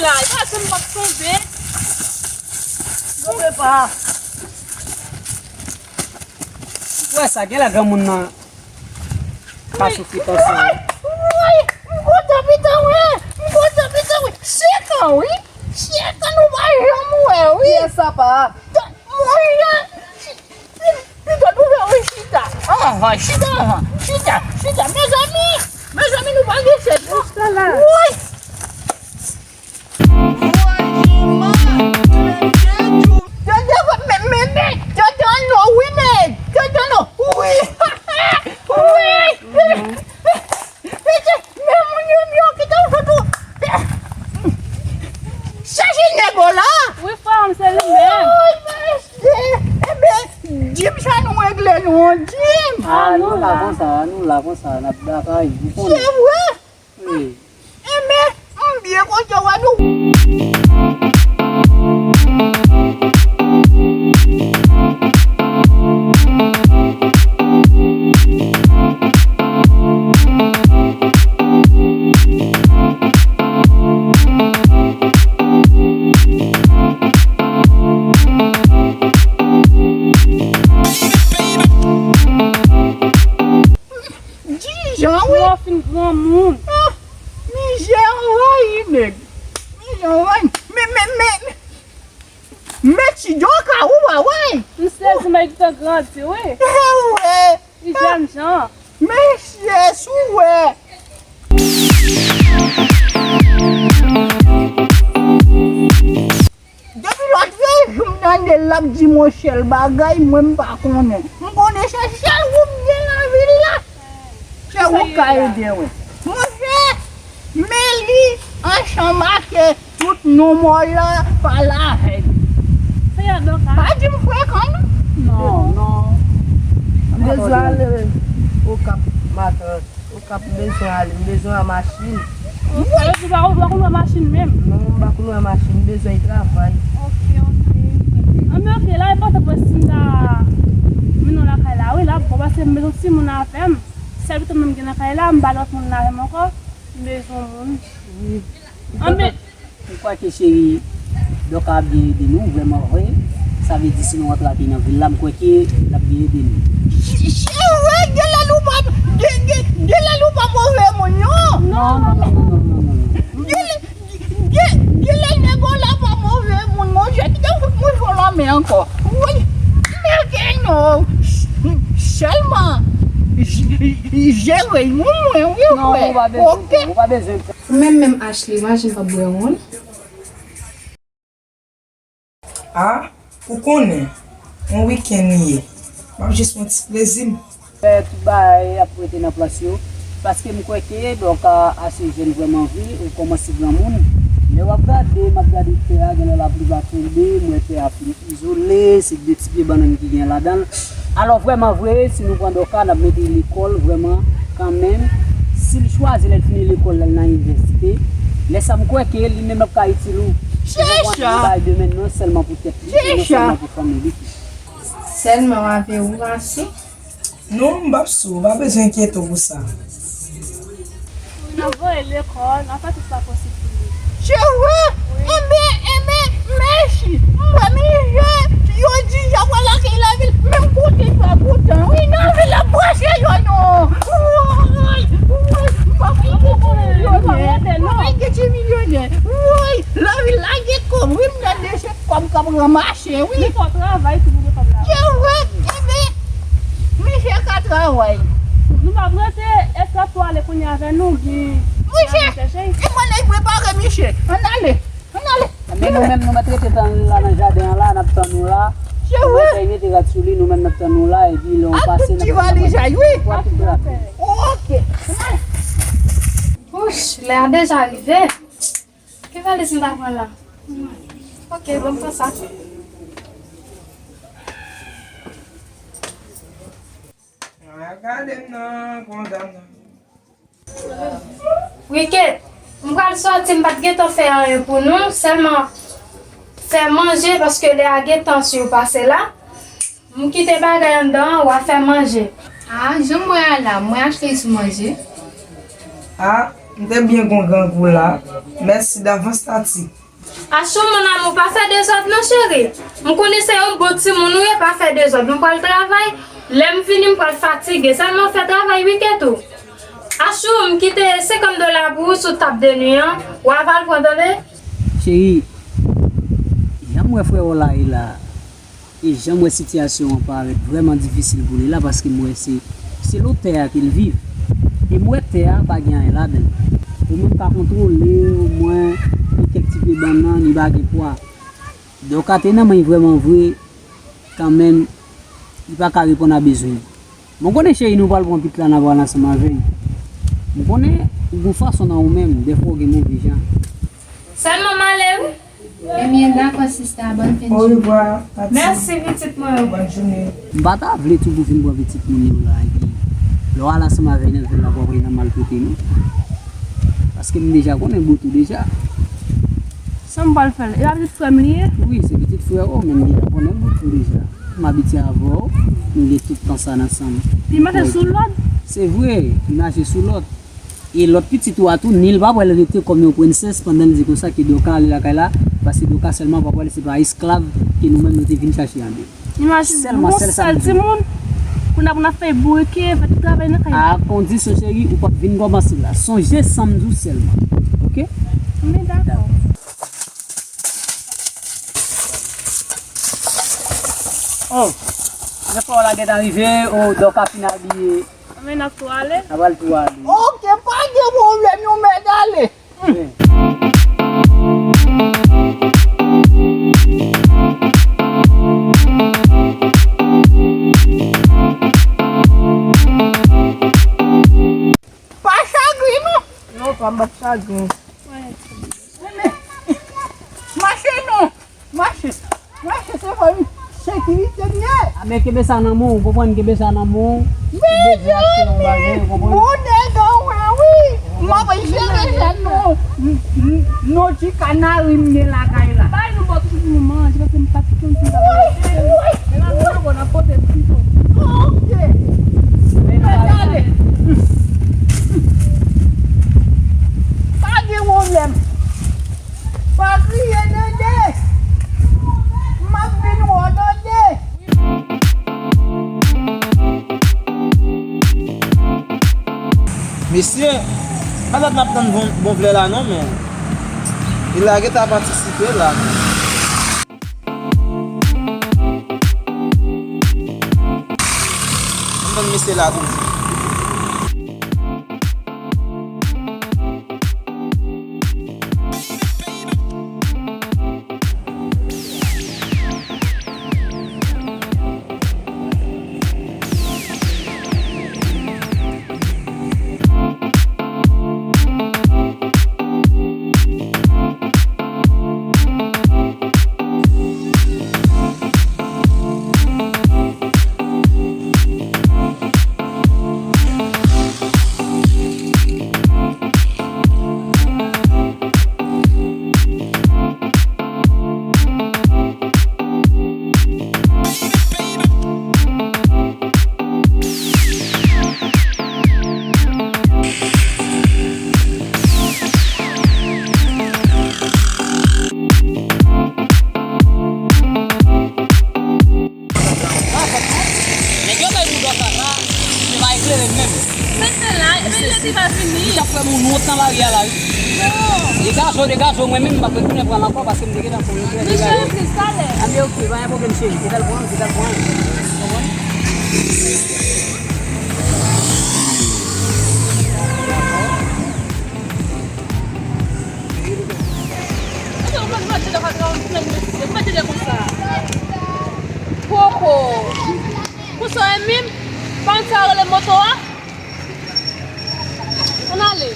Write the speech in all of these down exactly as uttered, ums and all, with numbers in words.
La, e pa ke m p ap tonbe. Tonbe pa. Ou wè sa, gen lè granmoun nan ka soufri tansyon. Woy, m kontan pita wi. M kontan pita wi. Senk an wi. Senk an nou pa janm wè wi. Kiyès sa pa? Monchè, pita nou fè yon chita. Anvan, chita anvan. Chita, chita. Mezanmi, mezanmi, nou pa gen chèz non. Chita la. Woy. Tande, men, men, men, tande non, wi, men, tande non, wi, wi, men, men, men, moun yo, yo, kite w sot ou, chache nèg la. Wi, frè m, se li menm. Woy, mesye, enben, di m sa nou regle nou, di m. Ah, nou la konsa, nou la konsa, n ap batay, ou konnen. Se vre? Wi. Enben, m byen kontan wè nou. Dijan, wi. Ou fin granmoun. Ah, mizè anvayi nèg. Mizè anvayi. Men, men, men, men ti doka ou pa wè. M sezi, men li te grandi, wi. Eh, wi. Li jèn jan. Mesye, si w wè. Depi lòt jou m tande l ap di monchè l bagay, mwen m pa konnen. M konnen se sèl ou m gen nan vil la. Se ou k ka ede mwen. Monchè, men li ansanm ak tout non mò la pale avè l. Pa di m frekan non. Non, non. M bezwen ale Okap maten. Okap, m bezwen ale, m bezwen yon machin. Ou pa, ou pa konn wè machin menm? Non, m pa konn wè machin, m bezwen travay. Ok, ok. Anben, ok, la enpòtan pou si m ta mennen w lakay la, wi, la, bon, paske m bezwen timoun avè m. Sèl pitit mwen m gen nan kay la, m pa lòt moun avè m ankò, m bezwen moun. Wi. Anben, M kwè ke cheri, Doka ap byen ede nou, vrèman vre. Sa vle di si nou rantre ak li nan vil la, m kwè ke l ap byen ede nou. Cheri, gen lè nou pa, gen, gen, gen lè nou pa move moun, non. Non, non, non. Gen lè, gen, gen lè nèg la pa move moun, monchè, kite m fout mouche w lanmen ankò. Woy, men gen non. Sèlman, j-, jere moun mwen, wi, frè. Non, ou pa bezwen, ok, ou pa bezwen. Ou menm menm Ashley, imajine w p ap bwè wonn. A, ou konnen, yon wikenn li ye. M ap jis pran ti plezi m. Fè tout bagay ap rete nan plas yo. Paske m kwè ke, donk, a, ase jèn vrèman vre, ou kòmanse granmoun. Lè w ap gade, m ap gade tè a, gen lè lapli va tonbe, m wè tè a fin izole, se de ti pye bannann ki gen ladan l. Alò, vrèman vre, si nou pran Doka, n ap mete l lekòl, vrèman, kanmenm. Si l chwazi, lè l fini lekòl, l al nan inivèsite, lè sa m kwè ke li menm l ap ka itil ou. Ou konprann? Li bay demen non sèlman pou tèt li, men non sèlman pou fanmi li tou. Sèlman w avè ou, Ashley? Non, m p ap sou, ou pa bezwen enkyete w pou sa. N ap voye l lekòl, n ap fè tout sa posib pou li. Se vre? Wi. Enben, enben, mèsi. M wè mizè, yo di y ap al lakay lavil, men m kontan, m pa kontan. Wi, nan vil la, brase yo non. Woy, woy, m pa vle gen ti milyonè. M pa vle gen ti milyonè. Woy, lavil la gen kòb, wi, m tande se kòb k ap ranmase. Wi. Li fò travay tou pou gen kòb la. Se vre, enben, misye ka travay. Nou p ap rete esklav pou ale kounye a avè nou, oubyen misye, e mwen nèg prepare misye. Ann ale, ann ale. Men nou menm, nou mèt rete tann la nan jaden an la, n ap tann ou la. Se vre. Mwen fè mete rad sou li, nou menm n ap tann ou la, epi lè w pase, n ap tann ou. Ak tout ti valiz la, wi. Oke. Ann ale. Wouch, lè a deja rive. Ki valiz m ta pran la? Ok, ban m pran sa. Ah, gade m nan, kontan nan. Wicked, m pral sòti, m pa t gentan fè anyen pou nou, sèlman fè manje, paske lè a gentan sipase la. M kite bagay anndan an, w a fè manje. Ah, jan m wè a la, m wè Ashley sou manje. Ah, m te byen gon grangou la. Mèsi davans, Tati. Achou, mon amour, pa fè dezòd non, cheri. M konnen se yon bon timoun ou ye, pa fè dezòd. M pral travay. Lè m vini, m pral fatige. Sèlman fè travay wi, Ketou. Achou, m kite senkant dola pou ou sou tab de nwi an. W a va l pran, tande? Cheri, jan m wè frè w la ye la, e jan m wè sitiyasyon an parèt vrèman difisil pou li la, paske m wè se, se lo tè a ke l viv. E m wè tè a pa gen anyen ladan l. Ou menm ka kontwole, omwen, pou kèk ti pe bannann, li pa gen pwa. Doka te nan men l vrèman vre, kanmenm, li pa ka reponn a bezwen l. Bon, konnen cheri, nou pral pran pit la, n a pral ansanm avè l. M konnen ou gon fason nan ou menm, dèfwa ou gen move jan. Sèlman m ale wi. Ebyen, dakò, sista, bòn fen de jounen. Orevwa, Tati. Mèsi, pitit mwen. Bòn jounen. M pa ta vle tou pou vin pran pitit moun yo la, epi lè w al ansanm avè l nan vil la, pou w ap nan maltrete nou. Paske m deja konnen bout ou deja. Sa m pral fè l? E pa pitit frè m li ye? Wi, se pitit frè w, men m deja konnen bout ou deja. M abitye avè w, nou gen tout tan sa n ansanm. Li mache sou lòd? Se vre, li mache sou lòd. E lòt pitit ou a tou, ni l pa pral rete kòm yon prensès pandan l di konsa ke Doka ale lakay la, paske Doka sèlman pa pral, se pa esklav ke nou menm nou te vin chache an de. Imajine, sèlman, yon sèl timoun, kounye a pou n ap fè bourike, fè tout travay nan kay la. A kondisyon, cheri, ou p ap vin kòmanse la. Sonje sa m di w sèlman. Oke? Men dakò. Oh, lè frè w la gentan rive, oh, Doka fin abiye. Anben, n ap tou ale. N ap al tou ale. Oke, pa gen pwoblèm, yon mèt ale. Pa chagren non. Non, pa m p ap chagren. Mache non. Mache. Mache, se fanmi sekirite m ye. A, men kenbe sa nan men w, ou konprann, kenbe sa nan men w. Mezanmi, bon nèg an wè wi. M ap jere sa non. M, m, non ti kanari m gen lakay la. Bay nou bò tou pou nou manje, paske m pa t konn si m t ap rete. Men la nou nan bò, n ap pote piton. Oke. Mèt ale. Pa gen pwoblèm. Pa kriye, Dede. M ap vin wè w, Dede. Mesye, pa dat n ap tann bon, bon vlè la non, men li lage ta patisipe la. Ann tann mesye la tou. Nèg yo bay pou Dòkas la, se pa eklere menm. Men se la, epi jodi pa vini. Li t ap fè moun wont nan lari a la, wi. Non. Degaje w, degaje w, mwen menm, m p ap retounen pran l ankò, paske m te gentan pran yon trè degaje w. Men cheri, plis talè. Anben, oke, pa gen pwoblèm, cheri. Degaje w, degaje w. Konprann? Poko. Pou sa, e menm, pa konn sa yo rele moto a? Ann ale.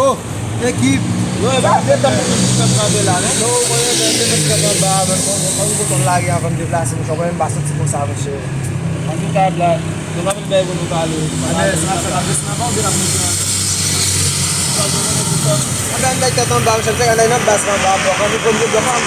Oh, ekip. Yo, e pa de tan pou nou fè travay la, non? Non, mwen, mwen, mwen, mwen, mwen, mwen, mwen, mwen, mwen, mwen, mwen lage avan m deplase, mwen, mwen, mwen pa santi konsa, monchè. Antouka, Black, nou pa vin bay pou nou pale. Anben, sa, sa, sa, sa, pa ouvè la, monchè. Anben, ann bay tèt anba, monchè, ann bay nan bas anba, bò, ann pran de bò, ann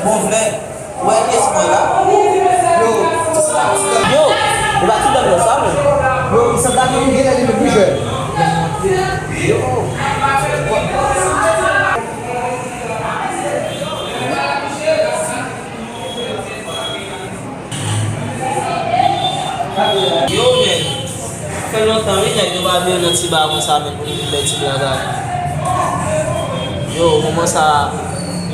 Bon, frè, ou wè pyès mwen la? Yo, yo, e pa ti dam nan sa, men. Yo, sa dam nan genlè li menm pi jèn. Yo. Yo, men, fè lontan, wi, nèg yo pa vin nan ti ba konsa, men, pou nou vin fè ti blagay. Yo, moman sa,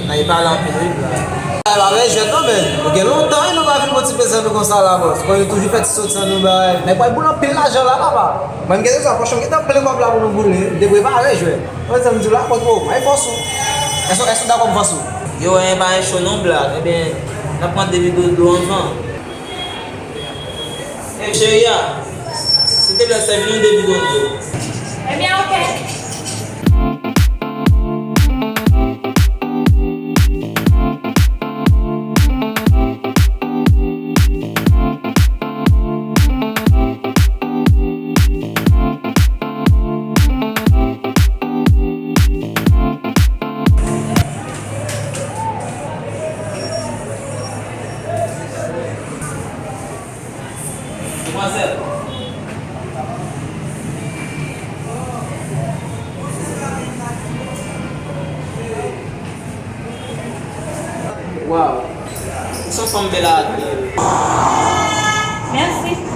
n a pale anpil, wi, bla. Ay, pa vè jwèt, non, men, nou gen lontan, wi, nou pa vin pran ti plezi nou konsa la, bòs. Bon, nou toujou fè ti soti an nou bay. Nèg pral boule anpil lajan la, papa. Mwen, m gen sa, pòch mwen gentan plen kòb la pou nou boule. M te prepare jwèt. Mwen, sa m di w la, kont ou, ay fòs ou. Èske, èske w dakò m fòs ou? Yo, en pa en cho non, bla. Ebyen, n ap pran de bidon dlo anvan. Ey, cheri a, silteplè, sèvi nou de bidon dlo. Ebyen, oke. Demwazèl. Waw. Ou se yon fanm bèl a. Mèsi.